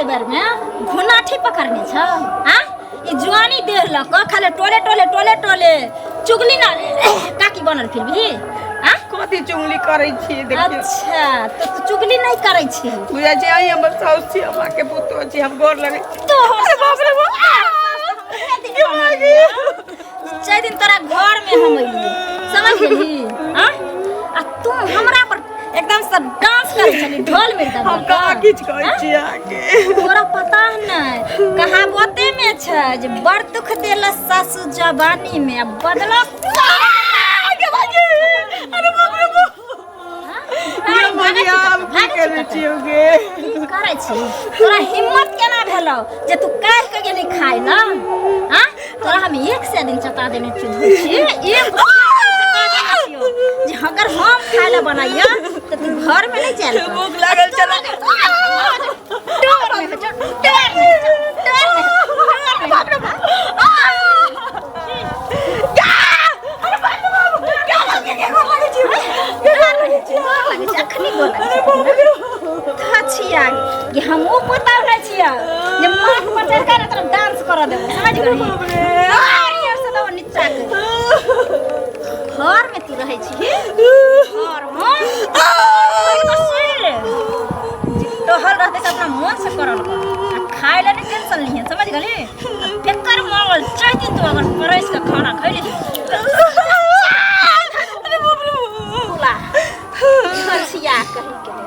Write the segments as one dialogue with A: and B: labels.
A: बेर में घुनाठी पकड़ने छ आ ई जुआनी देह लऽ कऽ खाली टोले टोले टोले टोले चुगली ना काकी बनल फिर भी आ
B: कथी चुगली करै छी देखियौ।
A: अच्छा तो तू चुगली नहीं करै छी?
B: बुझाइ छै अहीं हमर साउस छी, हम अहाँके पुतोह छी, हम गोर लगै छी।
A: तोहर
B: अरे बाप रे बाप।
A: जाहि दिन तोरा घर में हम अइली, समझ गेली? आ आ तू हमरा पर एकदम से डांस करै छली ढोल में दबा
B: हम कहाँ किछु कहै छी अहाँके?
A: तोरा पता नहीं कहावते में छै जे बड़ दुख देला सासु जवानी में आ बदला।
B: अरे बाप रे बाप। ये भैया, हम की करै छी गे?
A: की करै छी? तोरा हिम्मत केना भेलौ जे तू कहि के गेली खाय ला? आ तोरा हम एक से दिन चता देने छी धोची, एक चता देने छियौ जे अगर हम खाय ला बनाइया तऽ तू घर में नहीं जायल कर।
B: भूख लागल चल।
A: डर नहीं हो, डर नहीं हो, डर नहीं हो, डर नहीं हो।
B: बाप रे बाप। अरे बाप रे बाप। क्या लगे के गोर लगै छी?
A: डर नहीं छै, डर लगै छै, अखनी गोर लगै
B: अरे बाप रे बाप।
A: छिया कि हमहूँ पुतहु नहि छियै जे माथ पर चढ़ि कऽ ने तोरा डांस करऽ देबो, समझ गेलही?
B: बाप रे।
A: आर से दबो नीचा के। घर में तू रहै छी, घर में सुन ले, टहल रहते तऽ अपना मन से करल कर आ खाय ला नहीं टेंशन लिहे, समझ गेली? आ बेकर मांगल चाहि दिन तू अगर परसि के खाना खैली।
B: अरे बाप रे बाप।
A: तुला छिया कही के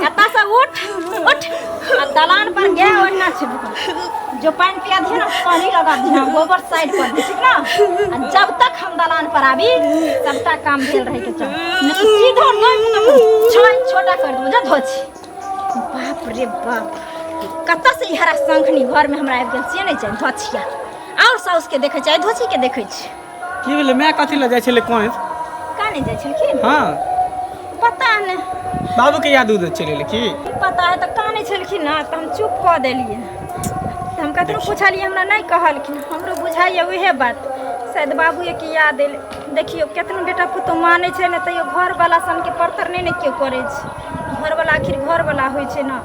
A: एतऽ से उठ उठ आ दलान पर गए ओहिना छै भूखल। जो पानि पिया दिहे ना, पानी लगा दिहे, गोबर साइड कर दे, ठीक ना? आ जब तक हम दलान पर आबी सबटा काम भेल रहे के चाही, नहीं तो सीधा नहीं छोड़ छोटा कर देबो। जा धोছি। बाप रे बाप, कतऽ से ई हरा शंखनी घर में हमरा आबि गेल से नहि छै। धोछिया और साउस के देखै छै, धोछी के देखै छै।
C: की भेलै? माय कथी लए जाइ छलै कोइ?
A: का नहि जाइ छलखिन?
C: हँ।
A: पता नहि।
C: बाबूके याद उद चलि एलै की?
A: की पता है। तऽ कानै छलखिन ने तऽ हम चुप कऽ देलियै। तऽ हम कतनो पुछलियै, हमरा नहि कहलखिन। हमरो बुझाइए उएह बात, शायद बाबूएके याद एलै। देखियौ, केतनो बेटा पुतहु मानै छै ने, तैयो घरवला सनके परतर नहि ने केओ करै छै। घरवला आखिर घरवला होइ छै ने।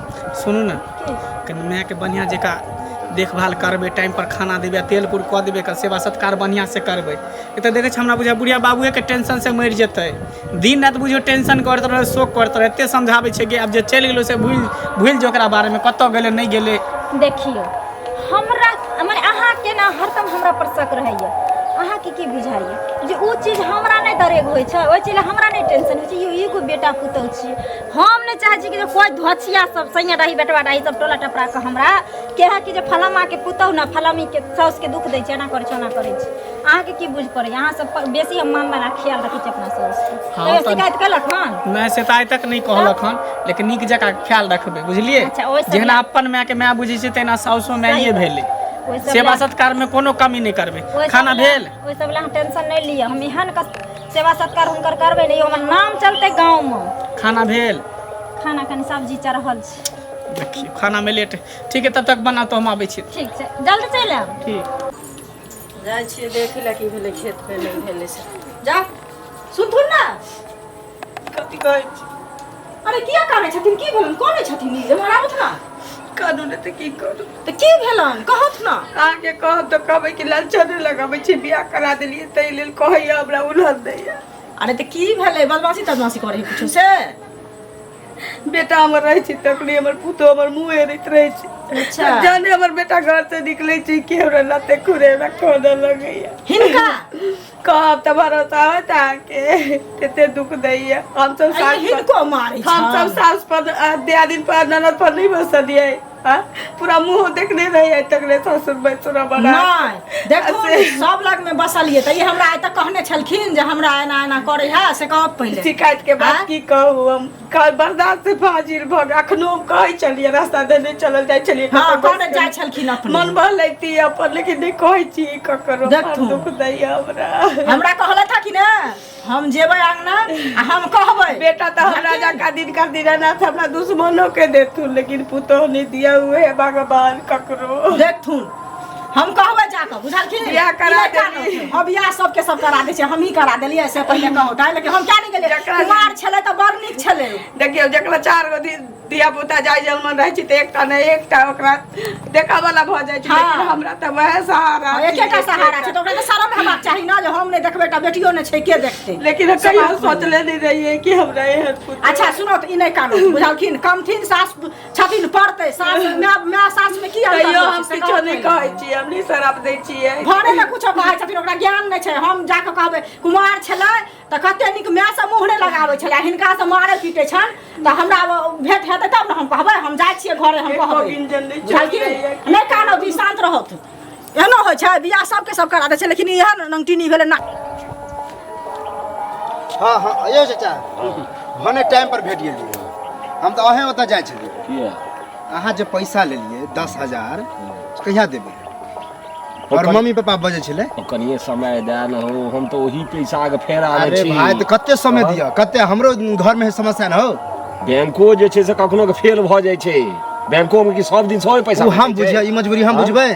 C: सुनू ने।
A: की?
C: कनि मायके बढ़िआँ जकाँ देखभाल करबै, टाइम पर खाना देबै आ तेल कुर कऽ देबै, एकर सेवा सत्कार बढ़िआँ से करबै। एतऽ देखै छी, हमरा बुझाइ बुढ़िया बाबुएके टेंशन से मरि जेतै। दिन राति बुझियौ टेंशन करैत रहै, शोक करैत रहै। एते समझाबै छै कि आब जे चलि गेलै से भूलि भूलि जो ओकरा बारेमे, कतऽ गेलै नहि गेलै।
A: देखियौ, हमरा मने अहाँके ने हरदम हमरा पर शक रहैए। अहाँके की बुझाइए जे ओ चीज हमरा नहि दरेग होइ छै? ओहि चीज लए हमरा नहि टेंशन होइ छै? यौ, एगो बेटा पुतहु छी, हम नहि चाहै छी कि जे कोइ धोछिया सब सैया डाही बेटवा डाही सब टोला टपरा कऽ हमरा कहै कि जे फलामाके पुतहु ने फलामीके साउसके दुख दै छै, एना करै छै, ओना करै छै। अहाँके की बुझ पड़ैए? अहाँ सब पर बेसी हम मानदान आ ख्याल रखै छी अपना साउसके।
C: हँ,
A: कहियो
C: तऽ-
A: शिकायत केलक हन?
C: नहि, से तऽ आइ तक नहि कहलक हन, लेकिन नीक जकाँ ख्याल रखबै, बुझलियै?
A: अच्छा, ओहि सब
C: जेना
A: लए-
C: अपन मायके माय बुझै छै तेना साउसो माये
A: सही बात।
C: भेलै।
A: ओहि सब
C: सेवा
A: लए-
C: सत्कारमे कोनो कमी नहि करबै।
A: ओहि सब
C: खाना
A: लए-
C: भेल?
A: ओहि सब लए अहाँ टेंशन नहि लिअ। हम एहन कऽ सेवा सत्कार हुनकर करबै ने, हमर नाम चलतै गाँवमे।
C: खाना भेल?
A: खाना कनि सब्जी चढ़ल छै।
C: देखियौ, खानामे लेट। ठीक है, तब तक बनाउ तऽ हम आबै छी।
A: ठीक छै, जल्दी चलि आयब।
C: ठीक।
D: जाइ छियै देखै लए की भेलै खेतमे, नहि भेलै से। जा सुनथुन ने।
B: कथी कहै छी?
D: अरे, किया कानै छथिन? की भेलन? कानै छथिन ई जे मराबथ ना।
B: कानू ने तऽ की करू?
D: तऽ की भेलन, कहत ना।
B: अहाँके कहब तऽ कहबै कि लालचने लगाबै छी, बियाह करा देलियै ताहि लेल कहैया, हमरा उलहन दैया।
D: अरे, तऽ की भेलै? बदमाशी तदमाशी करै है कुछो से?
B: बेटा हमर रहै छै तखने हमर पुतोह हमर मुँह हेरैत रहै छै।
D: अच्छा।
B: जहने हमर बेटा घर से निकलै छै कि हमरा लाते खुरे हमरा खोदऽ लगैया।
D: हिनका
B: कहब तऽ भरोसा होत अहाँके? कते दुख दैया। हमसब
D: अरे,
B: सास पर
D: हिनको मारै
B: हमसब
D: छनि।
B: सास पर आ, दियादिन पर ननद पर नहि बसलियै आ? पूरा मुँह देखने रहियै आइ तक ले ससुर भैंसुर हमर।
D: नहि देखो, सब लग में बसलियै तऽ ई हमरा आइ तक कहने छलखिन जे हमरा एना एना करै है, से कहब पहिले।
B: शिकायत के बात।
D: आँय?
B: की कहू, हम बर्दाश्त से फाजिल भऽ गेल। अखनो हम कहै छलियै, रास्ता देने चलल जाइ छलियै।
D: हँ,
B: कतौ
D: कहने
B: बैस
D: जाइ
B: कऽ
D: छलखिन अपने।
B: मन भऽ लैती अपन, लेकिन नहि कहै छी ककरो।
D: देखथुन।
B: दुख दैया हमरा।
D: हमरा कहलथि हँ कि ने, हम जेबै अंगना आ हम कहबै।
B: बेटा तऽ हमरा जकाँ दिनका दीनानाथ हमरा दुश्मनो के देथुन, लेकिन पुतोह नहि दिया उहे भगवान ककरो।
D: देखथुन, हम कहबै जाकऽ, बुझलखिन?
B: बियाह करा
D: ई नहि कानू।
B: देली।
D: हम बियाह सबके सब करा दै छै, हमही करा देलियै से पहिले कहू ताहि लेकिन हम क्या नहि गेलियै। कुमार छलै तऽ बड़ नीक छलै।
B: देखियौ, जकरा चार गो धिया पुता जाइ जनमन रहै छै तऽ एकटा नहि एकटा ओकरा देखऽ वाला भऽ जाइ छै। लेकिन हमरा तऽ वएह सहारा
D: हँ,
B: छै,
D: एकेटा सहारा छै तऽ ओकरा तऽ शरम हेबाक चाही ने जे हम नहि देखबै तऽ बेटियो नहि छै, के देखतै?
B: लेकिन हम कहियो सोचले नहि रहियै कि हमरा एहन पुत्र।
D: अच्छा सुनो तऽ, ई नहि कानू, बुझलखिन? कमथिन सास छथिन पड़तै सास माय, माय सास में की अंतर
B: तैयो
D: होइ छै
B: हम
D: से
B: किछो
D: कहू
B: नहि
D: पहिले।
B: कहै छियै, हम नहि शराब दै छियै।
D: घरे मे कुछो कहै छथिन, ओकरा ज्ञान नहि छै। हम जाकऽ कहबै, कुमार छलै तऽ कते नीक, माय से मुँह नहि लगाबै छलै, हिनका से मारै पीटै छनि तऽ हमरा भेंट हेतै तब ने हम कहबै। हम जाइ छियै घरे, हम
B: एको
D: कहबै।
B: गिंजन नहि
D: बुझलखिन?
B: छोड़ैए।
D: नहि कानब, ई शान्त रहत। एहनो होइ छै, बियाह सबके सब करा दै छै, लेकिन इएह नंगटीनी भेलै ना।
E: हाँ हाँ, यौ चाचा, भने टाइम पर भेट गेलियै। हम तऽ अहें ओतऽ जाइ छलियै।
F: किया?
E: अहाँ जे पैसा लेलियै 10,000, कहिया देबै? और मम्मी पापा बजै छलै।
F: कनिए समय दए न हो, हम तऽ ओही पैसाके फेर आबै
E: अरे
F: छी।
E: भाई, तऽ कते समय दिअ? कते हमरो घर में समस्या न हो।
F: बैंको जे छै से कखनो के फेल भऽ जाइ छै। बैंको मे कि सब दिन सब पैसा
E: ओ हम
F: भेटै छै?
E: बुझियै, ई मजबूरी हम
F: हाँ?
E: बुझबै।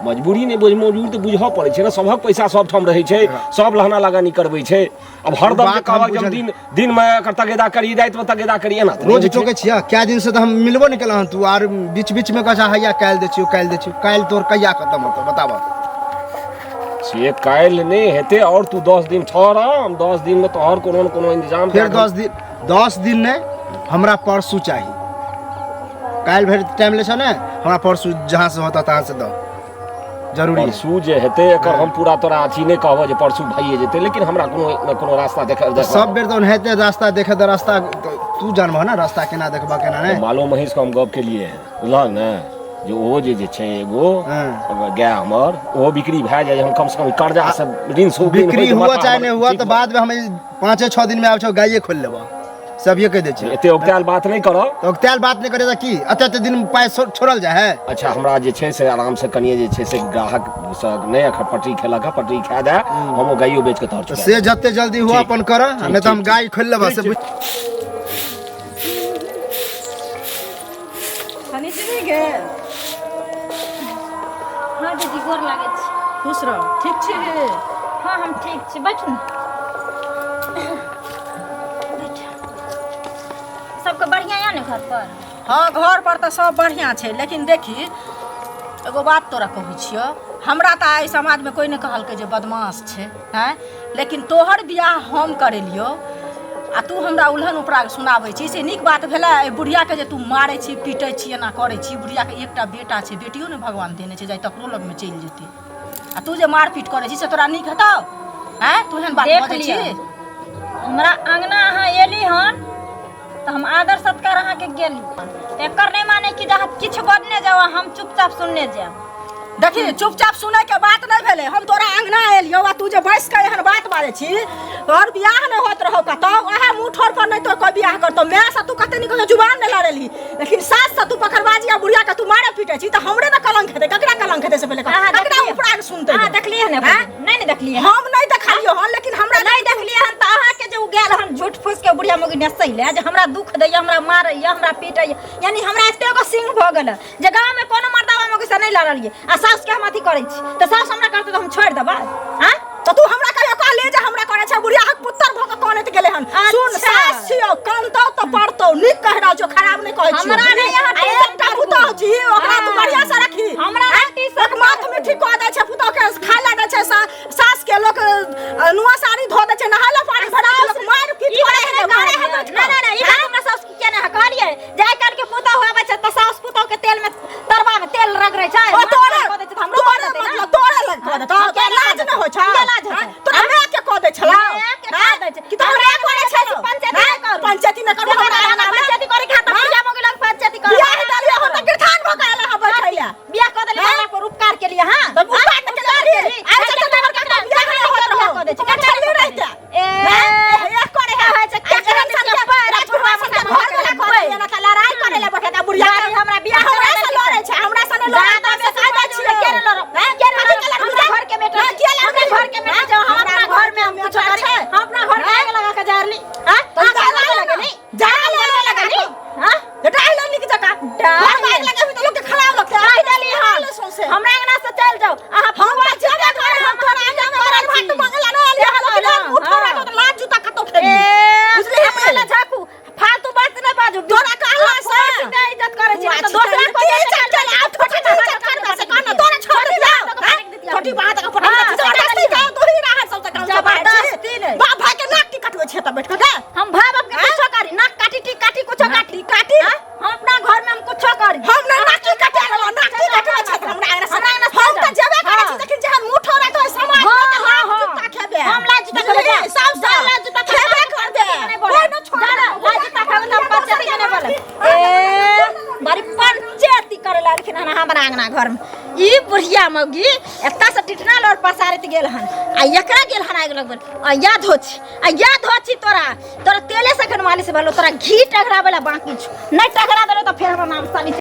F: मजबूरी नहि बुझ, मजबूरी तऽ बुझऽ पड़ै छै ने। सभक पैसा सब ठाम रहै छै, सब लहना लगानी करबै छै। अब हरदम
E: बात
F: जे
E: हम
F: कहबक जे हम
E: बुझल।
F: दिन दिनमे एकर तगेदा करी, रातिमे तगेदा करी, एना तऽ नहि
E: रोज
F: होइ छै।
E: टोकै छियै कए दिन से तऽ हम मिलबो नहि केलहुँ हन। तू आर बीच बीच में कहै हैया काल्हि दै छियौ, काल्हि दै छियौ। काल्हि तोर कहिया खतम होतौ, बताबऽ।
F: से काल्हि नहि हेतै, और तू 10 दिन ठहर, हम 10 दिन मे तोहर कोनो ने कोनो इंतजाम
E: फेर
F: कए कऽ-
E: 10 दिन, 10 दिन नहि, हमरा परसू चाही। काल्हि भरि टाइम लै छौ ने, हमरा परसू जहाँ से होता तहाँ से दऽ, जरूरी है।
F: परसू जे हेतै एकर हम पूरा तोरा अथी नहि कहबह जे परसू भइए जेतै, लेकिन हमरा कोनो ने कोनो रास्ता देख।
E: सब बेर तऽ ओनाहिते रास्ता देखे तऽ रास्ता तऽ तू जानबह ने, रास्ता केना देखबह केना नहि।
F: मालो महीष के हम गप केलिए हँ, बुझलहक ने, जे ओहो जे जे छै एगो गाय हमर, ओहो बिक्री भए जाय, हम कम से कम कर्जा से ऋण से
E: बिक्री हुआ चाहे नहीं हुआ, तऽ बाद में हम 5-6 दिन में आबै छौ, गाये खोलि लेबह, सभिए कहि दै छियै।
F: एते औगतायल बात नहि करब।
E: औगतायल बात नहि करे तऽ की एते एते दिन पाइ छोड़ल जाइ है?
F: अच्छा, हमरा जे छै से आराम से कनिए जे छै से ग्राहक से नहि एखन पटरी खेलक हँ, पटरी खा दए, हम ओ गाइयो बेच के तोहर
E: तऽ
F: चुका
E: से
F: देब।
E: जते जल्दी हुआ
F: ठीक।
E: अपन कर,
F: ठीक,
E: नहि तऽ हम
F: ठीक,
E: गाय खोलि लेबह से बुझ।
D: शनिचरी गे।
A: हाँ दीदी, गोर लागै छी।
D: खुश रह, ठीक छी?
A: हाँ, हम ठीक छी। बैठू ने, बैठ। सबके बढ़िआँ यऽ ने घर पर?
D: हाँ, घर पर तऽ सब बढ़िआँ छै, लेकिन देखी, एगो बात तोरा कहै छियौ। हमरा तऽ एहि समाजमे कोइ नहि कहलकै जे बदमाश छै, आँय, लेकिन तोहर बियाह हम करेलियौ आ तू हमरा उल्हन उपराग सुनाबै छी, से नीक बात भेलै? एहि बुढ़ियाके जे तू मारै छी, पीटै छी, एना करै छी, बुढ़ियाके एकटा बेटा छै, बेटियो ने भगवान देने छै, जाइ तकरो लगमे चलि जेतै, आ तू जे मारपीट करै छी से तोरा नीक हेतौ? आँय, तू एहन बात
A: देख
D: बजै
A: लिअ।
D: छी?
A: हमरा अंगना अहाँ एली हन तऽ हम आदर सत्कार अहाँके गेली। एकर नहि माने कि जे अहाँ किछु बजने जाउ आ हम चुपचाप सुनने जायब।
D: देखी, चुपचाप सुनै के बात नहि भेलै। हम तोरा अंगना एलियौ आ तू जे बैस के एहन बात बाजै छी, तोहर बियाह नहि होत रहौ कतौ, ओएह मुँह ठोर पर नहि तो कोई बियाह करतौ। माय से तू कते नीक जुबान नहि लड़ेलही, लेकिन सास से तू पकड़बाजी आ बुढ़िया के तू मारे पीटे छी, तऽ हमरे ने कलंक हेतै, ककरा कलंक हेतै से पहिले कह।
A: अहाँ
D: ककरा
A: देखलियै?
D: उपराग सुनतै?
A: अहाँ देखलियै हन?
D: आँय?
A: नहि ने देखलियै हन।
D: हम नहि देखलियौ हन, लेकिन हमरा
A: नहि देखलियै हन तऽ अहाँके जे ओ गेल हन झूठ फूस के बुढ़िया मौगी नेसै लए जे हमरा दुख दैया, हमरा मारैया, हमरा पीटैया, यानी हमरा एते गो सिंह भऽ गेल जे गाँव में कोनो मर्दावा मौगी से नहीं लड़लियै आ सास के हम अथी करै छी, तऽ सास हमरा करतै तऽ हम छोड़ि देबै? आँय?
D: तऽ तू हमरा कहियो कहले जे हमरा करै छै? बुढ़िया हक पुत्र भऽ कऽ कनैत गेलै हन। सुन,
A: अच्छा।
D: सास छियौ, कनतौ तऽ पड़तौ। नीक कहि रहल छियौ, खराब नहि कहै छियौ।
A: हमरा नहि अहाँ
D: आ
A: ट्यूशन
D: एकटा
A: करू।
D: पुतहु छी, ओकरा तू
A: हाँ।
D: बढ़िया से रखी।
A: हमरा
D: आँय?
A: नहि ट्यूशन
D: लोक माथ
A: करू।
D: मिठी कऽ दै छै पुतहु के, खाय लए दै छै, सास के लोक नुआ साड़ी धो दै छै, नहाय लए पानी भरा दै छै, लोक मारि पीट
A: ई
D: करै
A: बात
D: है,
A: नहि
D: मारै है
A: कहलियै।
D: बैठ कऽ।
A: नहि नहि नहि, ई बात हमरा सास के किया नहि अहाँ कहलियै जे आइ काल्हि के पुतहु आबै छै तऽ सास पुतहु के तेल में तरवा में तेल रगड़ै छै,
D: ओ
A: माथ
D: तोरे
A: कऽ दै छै तऽ हमरो
D: तोरे
A: कऽ देतै ने।
D: मतलब तोरे लग कऽ देतौ,
A: हाँ,
D: तोरा लाज नहि होइ छौ?
A: किया लाज हेतै?
D: हाँ? तोरा माय के कऽ दै छलौ?
A: माय के कऽ दै छै।
D: कि तोरा माय करै छलौ?
A: पंचायती नहि करू।
D: पंचायती नहि करू हमरा
A: हमरा
D: अंगना में।
A: पंचायती करे के हाथ बुढ़िया मौगी लग पंचायती करू।
D: बियाह देलियै हन तऽ गिरथान भऽ कऽ एलै हँ बैठै लए।
A: बियाह कऽ देलियै, हमरा पर उपकार केलियै। हाँ,
D: तऽ उपकार नहि केलियै। आइ तक तऽ हमर काका बियाह नहि होइत रहौ।
A: कऽ दै छै।
D: तू छल्ली रहिते।
A: ए,
D: एक करे है
A: होइ छै,
D: केकरा सन के राजकुमार सन के घर वाला कऽ दैया ने तऽ लड़ाई करे लए बैठे बुढ़िया
A: दादी हमरा बियाह
D: हमरा से लड़ै छै, हमरा से नहि लड़ै,
A: दादा
D: तऽ से
A: बेसी
D: दै छियै।
A: के ने लड़ब?
D: हैं?
A: के ने
D: कथी
A: लड़ब?
D: के लड़ब?
A: हमरा घर के बेटा
D: हैं?
A: छै।
D: किया लड़बै?
A: हमरा घर के बेटा छै। हम अपना घर में हम कुछो करी। हम अपना घर में आग लगा के जारली। हां?
D: तऽ
A: आग
D: जा
A: लगा
D: लगा
A: लगली।
D: जा लगा
A: लगली। हां?
D: डाल नीक जकाँ
A: डाल
D: घर में आगि लगेबही तऽ लोक के खराब लगतै।
A: कहि देली हम।
D: सौंसे
A: हमरा अंगना से चलि छी तऽ दोसरा कोइ
D: के चल चल आ छोटी चल से कहना तोरा छोड़ दिया छोटी बात के पटक जबरदस्ती का तोही राहत सब तऽ
A: जबरदस्ती नहि।
D: बाप भाई के नाक की कटबै छै तऽ बैठ के
A: हम भाई बाप के कुछो करी, नाक काटी टी काटी कुछो काटी
D: काटी।
A: हाँ? हम अपना घर में हम कुछो करी।
D: हम ना नाक की कटे रहलो, नाक की कटबै छै तऽ हमरा आंगन से। हम तऽ जेबे करै छी, लेकिन जहन मुँह ठोरा तऽ समाज में
A: हाँ,
D: तऽ
A: हाँ,
D: लात
A: हाँ।
D: जूता खेबे।
A: हम लात जूता खेबै,
D: बुझलिही?
A: जा।
D: सब
A: जा, लात जूता खेबै।
D: खेबे करबे।
A: नहीं बोले।
D: कोइ न छोड़े।
A: जा ना, लात जूता खेबै तऽ हम पंचायती के नहीं बोले। ए, बड़ी पंचायती करे लगलखिन हन हमरा आंगना घर में। ई बुढ़िया मौगी एतऽ से टिटना लोर पसारैत गेल हन आ एकरा गेल हन आगि लगबल। आ याद हो छी, आ याद हो छी तोरा, तोरा तेले से एखन मालिश भेलो, तोरा घी टघराबै ला बाकी छौ, नहि टघरा देलौ तऽ फेर हमर नाम साली।